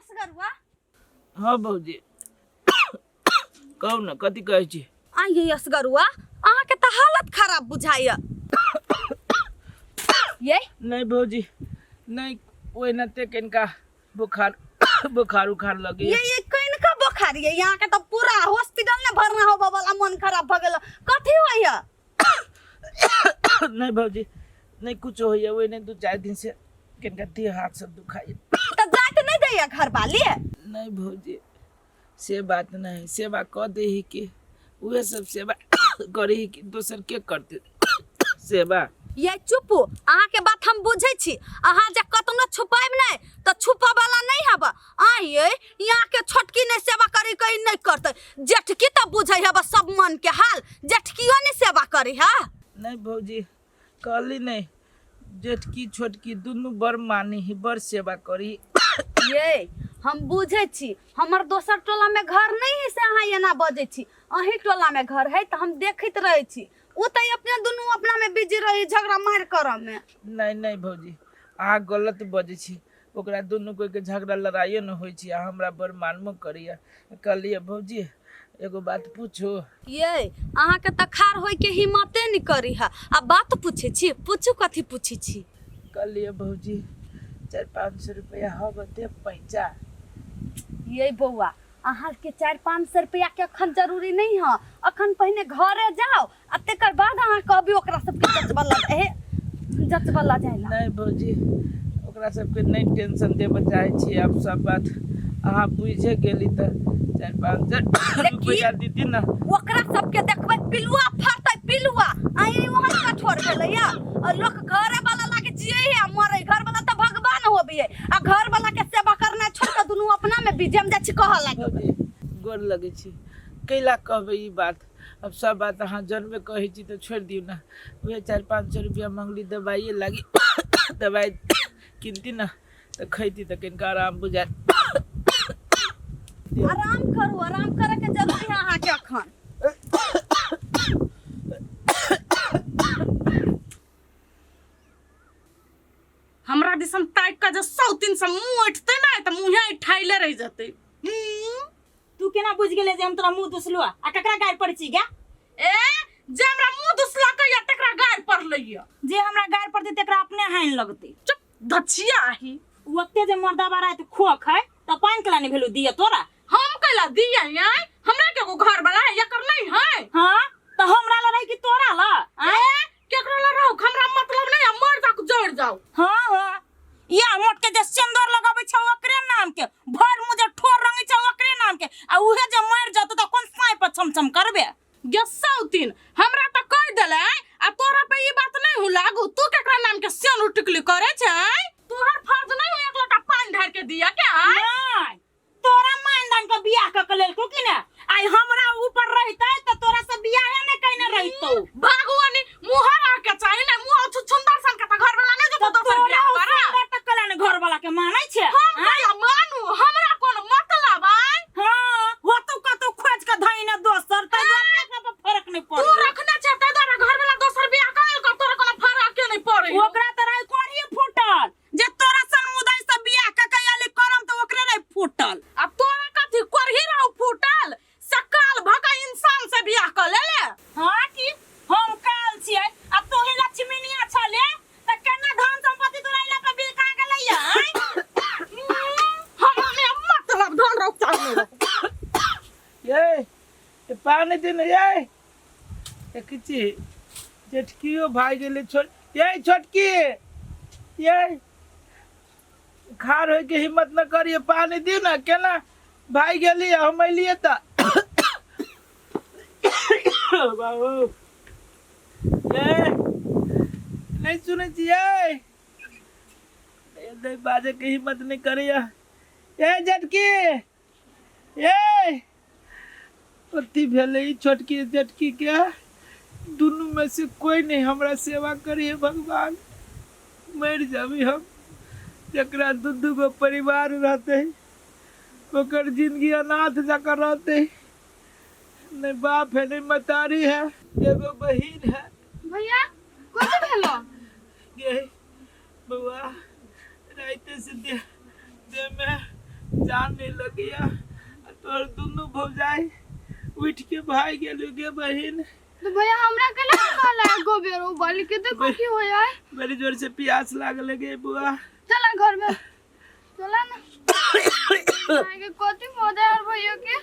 असगरुआ। हाँ भौजी, कहू ने कथी कहै छी? आइए असगरुआ, अहाँके तऽ हालत खराब बुझाइए ये। नहीं भौजी नहीं, ओहिनाते कनिका बुखार बुखार उखार लगे। ये कनिका बुखार ये यहाँ के तऽ पूरा हॉस्पिटल ने भरना हो वाला मन खराब भऽ गेल, कथी होइए? नहीं भौजी नहीं, कुछ होइए, ओहिने 2-4 दिन से कनिका देह हाथ सब दुखाइए। तऽ जाइत नहि दैया घर वाली? नहीं भौजी से बात नहीं, सेवा कऽ दे ही के उहे सब सेवा करे ही कि दोसर के करते सेवा। ये चुपू, अहाँ के बात हम बुझै छी, अहाँ जे कतनो छुपायब नहि तऽ छुपऽ वाला नहि हब। आ ये यहाँ के छोटकी नहि सेवा करी कहीं नहि करतै, जेठकी तऽ बुझै हब सब मन के हाल, जेठकियो नहि सेवा करी है। नहीं भौजी कहली नहीं, जेठकी छोटकी दुनू बड़ मानी ही, बड़ सेवा करी। ये हम बुझै छी, हमर दोसर टोला में घर नहीं है से अहाँ एना बजै छी, अही टोला में घर है तऽ हम देखैत रहै छी, ओ तऽ अपने दुनू अपना में बिजी रही झगड़ा मारि करऽ में। नहीं नहीं भौजी अहाँ गलत बजै छी, ओकरा दुनू कोई के झगड़ा लड़ाइयो न होइ छी आ हमरा बड़ मानबो करैया। कहलियै भौजी एगो बात पूछू? ये अहाँके तऽ खार होय के हिम्मते नहीं करी है आ बात पूछे छी, पूछू कथी पूछे छी? कहलियै भौजी 400-500 रुपया हब दे पैसा। ये बौआ अहाँ के 400-500 रुपया के अखन जरूरी नहीं है, अखन पहिने घरे जाओ आ तेकर बाद अहाँ कहबी ओकरा सबके जचबा ला हे जचबा ला जाय ला। नहीं भौजी ओकरा सबके नहीं टेंशन देबऽ चाहै छी, आब सब बात अहाँ बुझे गेली तऽ 400-500 रुपया दीदी ना। ओकरा सबके देखबै पिलुआ फड़तै पिलुआ, आई ओहन कठोर भेलैया और लोक घरे वाला लागे जिए है मरे, घर वाला तऽ भगवान होबिए आ घर वाला के सेवा करना छोड़ के दुनू अपना में बिजी। हम जाइ छी कहऽ लागे। भौजी गोर लगै छी, कैला कहबै ई बात, अब सब बात अहाँ जनबे कहै छी तऽ छोड़ि दियौ ने। उएह 400-500 रुपया मंगली दवाइए लागी, दवाइ किनती ने तऽ खैती तऽ कनिका आराम बुझायत। आराम करू, आराम करे के जरूरी है अहाँ के अखन। हमरा दिसन ताकि के जे 103 से मुंह उठते ना तऽ मुंहे उठाइले रहि जतै। तू केना बुझि गेले जे हम तोरा मुंह दुसलु आ ककरा गारि पड़ै छी गे? ए जे हमरा मुंह दुसलकै या तकरा गारि पड़लै या। जे हमरा गारि पड़तै तकरा अपने हानि लगतै। चुप धछिया ही। उ ओते जे मर्दा राति खोख है त पानि केला नहि भेलु दिए तोरा? हम कैला दिए आय, हमरा के एगो घर वाला है एकर नहीं है। हां त हमरा ल रही कि तोरा ल? ए केकरो ल रहू हमरा मतलब नहीं है, मर जाओ जड़ जाओ। हां हां या मोट के जे सिंदूर लगाबै छै ओकरे नाम के, भर मुँह जे ठोर रंगै छै ओकरे नाम के, आ उहे जे मर जतौ त कोन साँइ पर छमछम करबे? गे सौतीन हमरा त कह देले आ तोरा पे ई बात नहीं हूँ लागू, तू केकरा नाम के सिंदूर टिकली करे छै? तोहर फर्ज नहीं हो एक लोटा पानी ढार के दिया के? नहीं तोरा मान दान के बियाह क के लेलकौ कि ने, आइ हमरा ऊपर रहितै त तोरा से बियाहे ने कइने रहितौ। भगवानी मुहर आके चाही ने मुंह छु सुंदर सन के त घर वाला नहीं जेतो दोसर बियाह करे। सुंदर त कला ने घर वाला के मानै छै? हम कहिया मानू, हमरा कोन मतलब आय? हां होतौ कतौ खोज के धइने दोसर त दुआरे केकरा पर फरक नहीं तू पड़ै। रखने छै तै दुआरे घर वाला दोसर बियाह कर लेलकौ, तोरा कोनो फरक नहीं पड़ै। ओकरा त राय कोढ़ी फूटल जे तोरा सन मुदाई से बियाह क के आले करम त ओकरे रहे फूटल। आ तोरा कथी कोढ़ी रहौ फूटल से काल भका इंसान से बियाह क लेले? हां की हम काल छियै आ तू ही लक्ष्मीनिया छले त केना धन संपत्ति तोरा इला पे बिका गेलैया? हमरा में मतलब धन रख चाहे। ये ये पानी दिन ये देखै छी जेठकियो भाग गेलै छोट ये छोटकी ये खार होइके हिम्मत न करिए, पानी दियौ ने केना भागि गेली हम एलियै तऽ बाबू ये नहि सुनै छियै, नहि बाजैके हिम्मत नहि करैया। ए जेठकी ए कथी भेलै ई छोटकी जेठकी के, दुनू में से कोई नहीं हमरा सेवा करिए भगवान, मरि जाबी हम। जकरा दू दू गो परिवार रहते ओकर जिंदगी अनाथ जकाँ रहते, नहीं बाप है नहीं मतारी है, एगो बहिन है। भैया कथी भेलो? गे बौआ राइते से देह देह में जान नहीं लगैया आ तोहर दुनू भौजाई उठ के भाग गेलू गे बहिन। तो भैया हमरा के ना कहला एगो बेर उबाल के देखो की हो जाए। बड़ी जोर से प्यास लागल गे बुआ। चला घर में चला ना। आगे कथी मजा आर भैया के।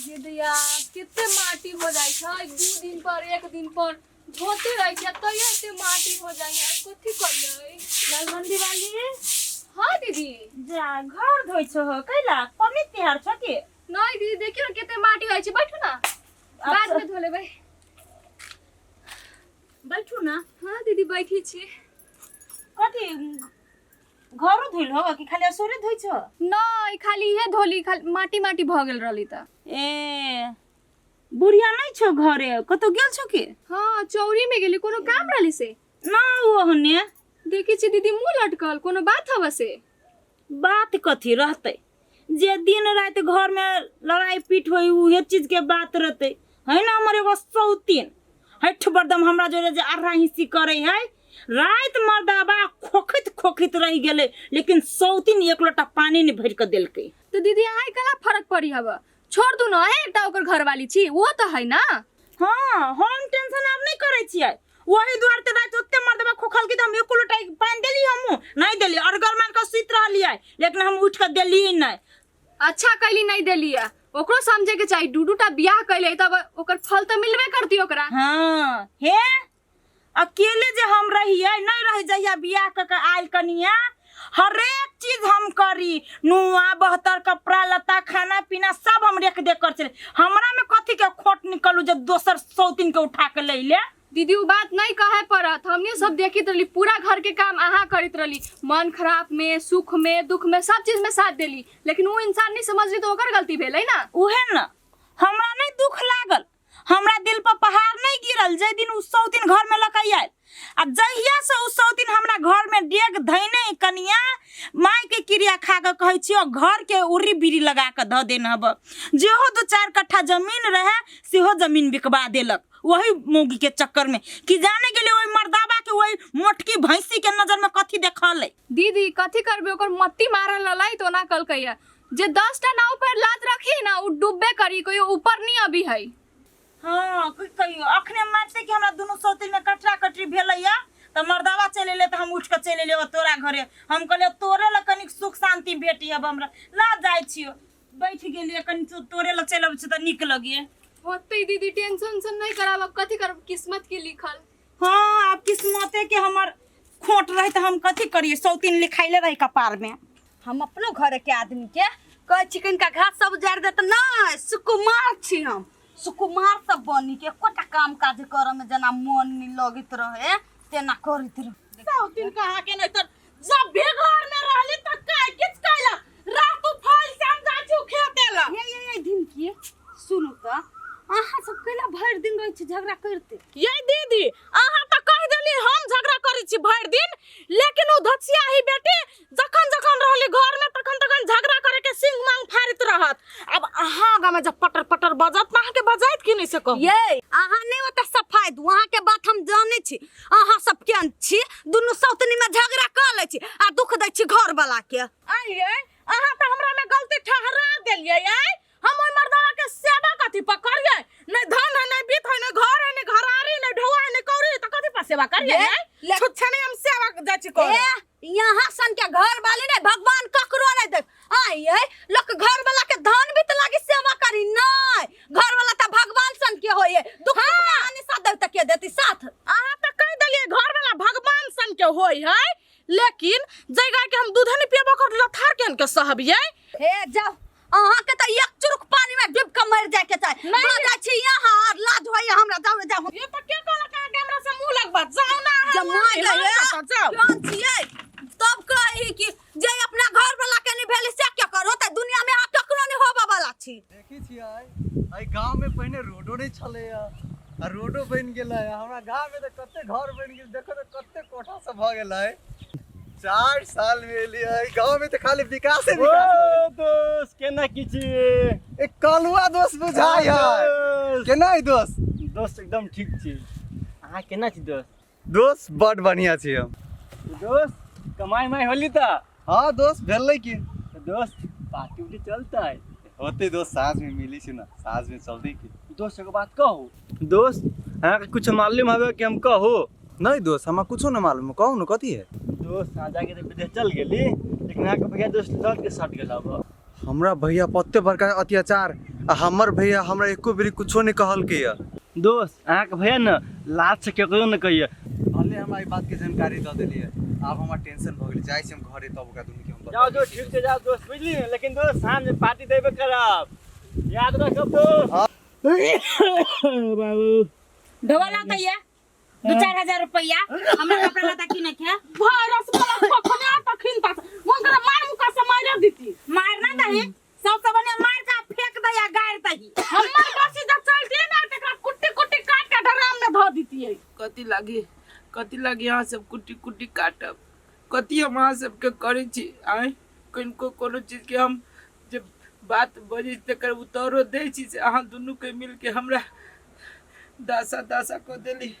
दीदिया कितने माटी हो जाए छै, 2 दिन पर 1 दिन पर धोते रहे छै तैयो एते माटी हो जाए है, कथी करियै? लालबंदी वाली। हाँ दीदी। जा घर धोइ छो कैला पबनी तिहार छो की? नहीं दीदी देखियो ना कितने माटी होइ छै, बैठू ना बाद में धो लेबै। बैठू ना। हाँ दीदी बैठी छी। कथी घरो धोइल हो कि खाली असोरे धोइ छो? नहीं खाली इहे धोली, खाली माटी माटी भ गेल रहली त। ए बुढ़िया नहीं छो घरे, कतौ गेल छो की? हाँ चौरी में गेली, कोनो काम रहली से? ना ओहने। देखी छी दीदी मुंह लटकल, कोनो बात हवा से? बात कथी रहते, जे दिन रात घर में लड़ाई पीट होई उहे चीज के बात रहते है ना। हमर एगो सौतीन हठ बरदम हमरा जोरे जे अर्रा हिस्सी करे है, रात मर्दाबा खोखित खोखित रह गेले लेकिन सौतीन एक लोटा पानी नहीं भर के देलकै। तो दीदी अहाँ कला फरक पड़ी हवा, छोड़ दू ना, है एकटा ओकर घरवाली छी वो तो है ना। हाँ हम टेंशन आब नहीं करे छियै, वही दुआर ते रात ओते मर्दबा खोखल के हम एको लोटा पानी देली, हमहूँ नहीं देली, अरगर मार के सुति रहलियै लेकिन हम उठ के देली नहीं। अच्छा कैली नहीं देलियै, ओकरो समझे के चाही, दू दूटा बियाह कैले तब ओकर फल तो मिलबे करती ओकरा। हाँ हे अकेले जे हम रहियै नहीं रह जहिया बियाह क के आयल कनिया, हरेक चीज हम करी, नुआ बहतर कपड़ा लत्ता खाना पीना सब हम रेख देख कर चले, हमरा में कथी के खोट निकलू जे दोसर सौतीन के उठा के ले ले। दीदी वो बात नहीं कहे पड़त, हमने सब देखित रहली, पूरा घर के काम अहाँ करत रहली, मन खराब में सुख में दुख में सब चीज में साथ देली, लेकिन वो इंसान नहीं समझली तो ओकर गलती भेलै ना। उहे ना हमरा नहीं दुख लागल, हमरा दिल पर पहाड़ नहीं गिरल जे दिन उ सौतीन घर में लकई आयल, आ जहिया से उ सौतीन हमरा घर में डेग धैने कनिया माय के क्रिया खा के कहै छियो घर के उरी बीरी लगा के धऽ देन हब, जेहो 2-4 कट्ठा जमीन रहे सेहो जमीन बिकवा देलक वही मौगी के चक्कर में, कि जाने गेलै ओहि मर्दाबा के ओहि मोटकी भैंसी के नजर में कथी देखल। दीदी कथी करबे, ओकर मत्ती मारल रहलै तो ओना कहलकैया जे 10टा नाव पर लात रखी ना उ डूबबे करी, कोई ऊपर नहीं अभी है। हाँ की कहियो अखने मारते कि हमरा दुनू सौतीन में कटरा कटरी भेलैया त मर्दावा चलि एलै त हम उठ के चलि एलियै तोरा घरे, हम कहलियै तोरे लग कनिक सुख शांति भेटी अब हमरा, ला जाइ छियो बैठ गेलियै कनि तोरे लग चलि अबै छियो त नीक लगिए। होतै दीदी टेंशन उंशन नहीं कराब, अब कथी करब किस्मत के लिखल। हाँ आब किस्मते के हमर खोट रहे त हम कथी करिए, सौतीन लिखाइले रहे कपार में। हम अपनो घर के आदमी के कहै छी कनिका घास सब उजाड़ि देत, नहि सुकुमार छी हम, सुकुमार सब बनी के एकोटा काम काज करऽ में जेना मन नहि लगैत रहे तेना करैत रहे। सौतीन कहाँ के नहीं तर जब भी घर में रहली त काय किछ कैला, रात फल से हम जाइ छी खेते ला। ये ये ये ढिमकी सुनू त अहाँ सब कैला भरि दिन रहै छी झगड़ा करते? ये दीदी अहाँ त कहि देली हम झगड़ा करै छी भरि दिन, लेकिन उ धचिया ही बेटी जखन जखन रहली घर में तखन तखन झगड़ा करे के सिंह मांग फाड़ित रहत। अब अहाँ आगा में जब पटर पटर बजत त अहाँ के बजाइत की नहीं से कहू? ये अहाँ नहीं ओते सफाई दू, अहाँ के बात हम जानै छी, अहाँ सब केहन छी दुनू सौतनी में झगड़ा कऽ लै छी आ दुख दै छी घर वाला के। आइए अहाँ त हमरा में गलती ठहरा देलियै, आइ हम ओहि मर्दावा के सेवा कथी पर करियै? नहीं धन है नहीं बीत है नहीं घर है नहीं घरारी नहीं ढौआ है नहीं कौड़ी, त कथी पर सेवा करियै? छुच्छे नहीं हम सेवा जाइ छी करे। ए यहाँ सन के घर वाली नहीं भगवान ककरो नहीं दे। आइए लोक घर वाला के धन भी त लागी सेवा करी, नहीं घर वाला त भगवान सन के होइए, दुख सुख में आनी साथ देव त के देती साथ। अहाँ त कहि देलियै घर वाला भगवान सन के होय है, लेकिन जै गाय के हम दूध नहीं पियबो कर लथार केन के सहबियै? हे जाओ अहाँ के त एक चुरुक पानी में डूब के मर जाय के चाही, नहीं। भऽ जाइ छी यहाँ आर लाज होइए हमरा, जाओ जाओ। ये त के कहलक अहाँ के हमरा से मुंह लगबत? जाओ ना अहाँ जमा मुँह गए, लगबत, जाओ। केहन छियै? तब कही कि जे अपना घर वाला के नहीं भेलै से के करो, त दुनिया में अहाँ ककरो नहीं होबऽ वाला छी। देखै छियै एहि गाँव में पहिने रोडो नहीं छलैया आ रोडो बनि गेलै। हमरा गाँव में तऽ कते घर बनि गेल, देखो तऽ कते कोठा सब भऽ गेलै। 4 साल में एलियै गाँव में तऽ खाली विकासे विकास। ओ दोस्त केना की छी? ए कलुआ दोस्त बुझाइ है। केना है दोस्त? दोस्त एकदम ठीक छी। अहाँ केना छी दोस्त? दोस्त बड बढ़िया छी हम। दोस्त कमाई माई होली तऽ? हाँ दोस्त, भेलै की। तऽ दोस्त, पार्टी उटी चलतै? होते दोस्त, साँझ में मिली छी ना, साँझ में चलते की। दोस्त, एगो बात कहू दोस्त, अहाँके कुछ मालूम हवे कि हम कहू? नहीं दोस्त, हमरा कुछो न मालूम, कहू न कथी है। दोस्त, अहाँ जाके तऽ विदेश चल गेली, लेकिन अहाँके भैया दोस्त लौट के सट गेल हब। हमरा भैया पत्ते बड़का अत्याचार, आ हमर भैया हमरा एको बेरी कुछो नहीं कहलकै या। दोस्त, अहाँके भैया ने लाज से केकरो ने कहिए। भले हमरा ई बात के जानकारी दऽ देलियै, आब हमरा टेंशन भऽ गेलै। जाइ छी हम घरे, तब ओकरा दुनू के हम जाओ दोस्त, ठीक छै, जाओ दोस्त, बुझली? लेकिन दोस्त, साँझ में पार्टी देबे करब, याद रखब दोस्त। बाबू। ढोला तो ये 2-4 हजार रुपया हमरा कपड़ा लत्ता किने के। वायरस वाला कखने तखिन तक मन करे मार मुका से मारे दीती। मार ना दही, सब से बढ़िया मार के फेंक दही आ गाड़ दही। हमर बसी जब चलती ना तकरा कुट्टी कुट्टी काट के ड्राम में धो दीती। कथी लागी, कथी लागी अहाँ सब कुट्टी कुट्टी काटब? कथी हम अहाँ सबके करै छी? आँय, किनको कोनो चीजके हम जे बात बजै छी तकर उत्तरो दै छी, से अहाँ दुनूके मिलके हमरा दासा दासा कऽ देली।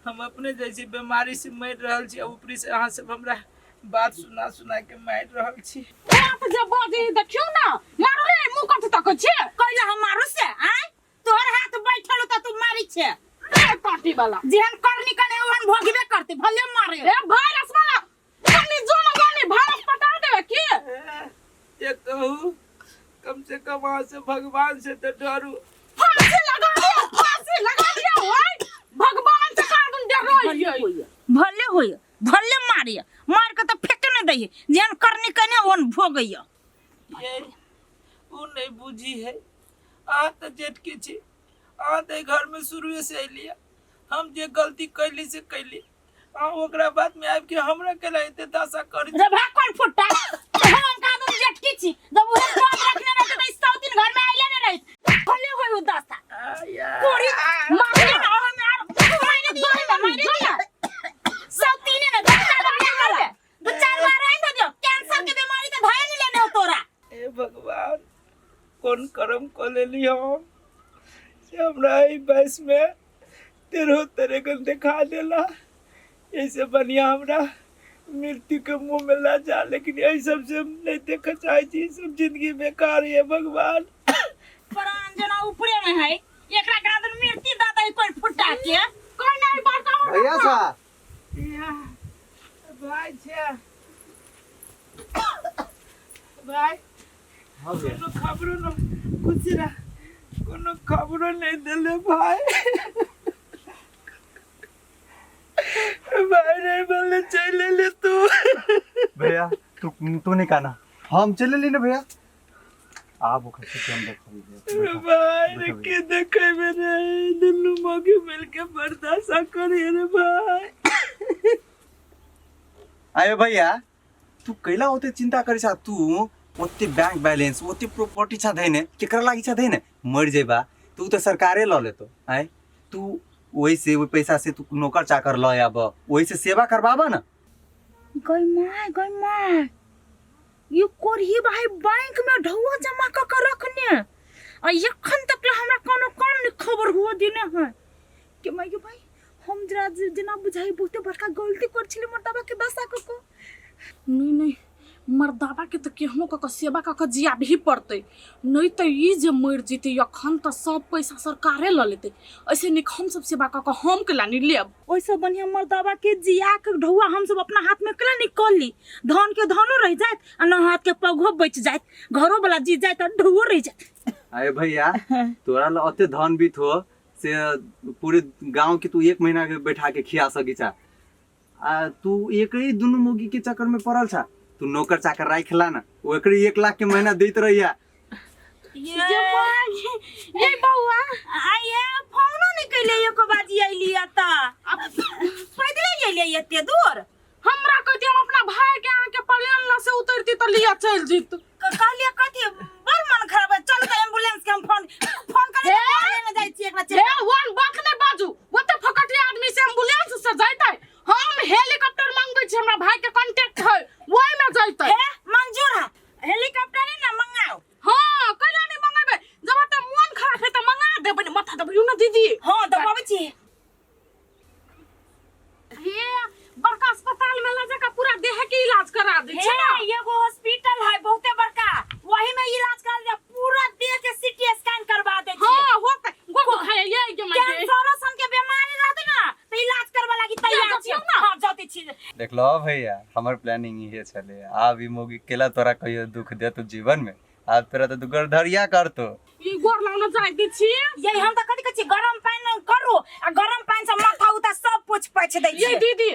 हम अपने जैसे बीमारी से मरि रहल छी आ ऊपरी से अहाँ सब हमरा बात सुना सुना के मारि रहल छी। बात जे बजी देखियौ ना, मारू रे, मुंह कथी तकै छियै? कैला हम मारू से? आँय, तोहर हाथ बैठल त तू मारी छे? ए पार्टी वाला, जेहन करनी कने ओहन भोगबे करते, भले मारे। ए वायरस वाला, कनी जो ना जानी वायरस पटा देबे की? जे कहू, कम से कम अहाँ से भगवान से तऽ डरू। फांसी लगा दिया, फांसी लगा दिया। ओए भगवान से कहाँ तुम डर रही? भले होय, भले मारे, मार के तो फेंके नहीं दही। जेहन करनी कने ओहन भोगैया। ये उ नहीं बुझी है। अहाँ तऽ जेठके छी, अहाँ तऽ घर में शुरुए से अलियै। हम जे गलती कैली से कैली, अहाँ ओकरा बाद में आबि के हमरा केला एते दशा करै छी? रे भाग कोन फुट्टा, हम का तुम जेठकी छी। जब उहे काम रखने रहते त 100 दिन घर में आइले नहीं रहित। भले होय उ दशा कोरी मारे ना हम यार, मारे दिया, मारे दिया 100 तीने ना 2-4 बार निकल, 2-4 बार आइन दियो। कैंसर के बीमारी त धए नहीं लेने हो तोरा। हे भगवान, कोन कर्म कऽ लेली हम से हमरा एहि वयस में तेरहो तरह देखा देला? ऐसे बढ़िया हमरा मृत्यु के मुंह में ला जा, लेकिन यही सब से हम नहीं देखे चाहे छी। ई सब जिंदगी बेकार है भगवान। प्राण जना ऊपरे में है, एकरा गादन मृत्यु दादा ही कोई फुट्टा के। कोई नहीं बड़का भैया सा। या, भाई छे भाई। हाँ भैया। कोनो खबरो न कुछ ना, कोनो खबरो नहीं दिले भाई। भाई नहीं बोले, चले ले तू। भैया, तू तू नहीं कहना, हम चले ली ना भैया। आप ओकर से हम देखो। भाई रे। बैठो। के देखे मेरे दुनू मौके मिल के बर्दाश्त करिए रे भाई। अरे भैया, तू कैला ओते चिंता करी छा? तू ओते बैंक बैलेंस, ओते प्रॉपर्टी छा धैने, केकरा लागी छा धैने? मर जेबा तू तो सरकारे ल लेतो। आय, तू ओही से, ओहि पैसा से तू नौकर चाकर ल आब, ओही से सेवा करवाबा ना। गई my, गई my, ये कोरही भाई बैंक में ढौआ जमा क के रखने आ एखन तक ले हमरा कोनो काम नहीं खबर हुआ देने है के। माय के भाई, हम जरा जेना बुझाई बहुते बड़का गलती कर छली मर्दाबा के दशा क को। नहीं नहीं, मर्दाबा के तऽ केहनो कऽ कऽ सेवा कऽ कऽ जियाबही पड़तै, नहीं तऽ ई जे मरि जेतै अखन तऽ सब पैसा सरकारे लऽ लेतै। ऐसे नीक हम सब सेवा कऽ कऽ हम केला नहि लेब? ओहिसँ बढ़िया मर्दाबा के जिया के ढौआ हम सब अपना हाथ में केला नहीं कऽ ली? धन के धनो रह जात आ न हाथ के पगो बच जात, घरो वाला जी जात आ ढौओ रह जात। अरे भैया, तोरा ला ओते धन बीत हो से पूरे गांव के तू एक महीना के बैठा के खिया सकी छा, आ तू एक ही दुनू मुर्गी के चक्कर में पड़ल छा। तू नौकर चाकर राख ला ना, ओकरे 1 लाख के महीना देत रहिया। ये बौआ। आइए, फोनो नहीं कैले एको बाजी। अइली त पैदले अइली एते दूर। हमरा कहती, हम अपना भाई के अहाँके प्लेन ल से उतरती तऽ लिया चलि जीत। कहलिए कथी, बड़ मन खराब है, चल त एम्बुलेंस के हम फोन फोन करे हे! ने जाइ छी एकरा हे चेक। वन बात नहि बाजू। ओते फकटिया आदमी से एम्बुलेंस से जैतै? हम हेलीकॉप्टर मंगबै छी, हमरा भाई के कांटेक्ट है, ओहि में जैतै। हे, मंजूर है, हेलीकॉप्टर है ना, मंगाओ। हाँ, कैला नहि मंगेबै? जब ओते मोन खराब है तऽ मंगा देबै ने। माथा दबियौ ने दीदी। हां, दबाबै छी। हे, बड़का अस्पताल में लऽ जाके पूरा देह के इलाज देखलो भैया, हमर प्लानिंग इहे छलै। आब ई मौगी केला तोरा कहियो दुख देतो जीवन में? आब तोरा तऽ गर्धरिया करतो। ई गोर लगना जाय दै छी। ये हम तऽ कथी कहै छी, गरम पानि करू आ गरम पानि से माथा उता सब पोछि पाछि दै ये छियै। दीदी,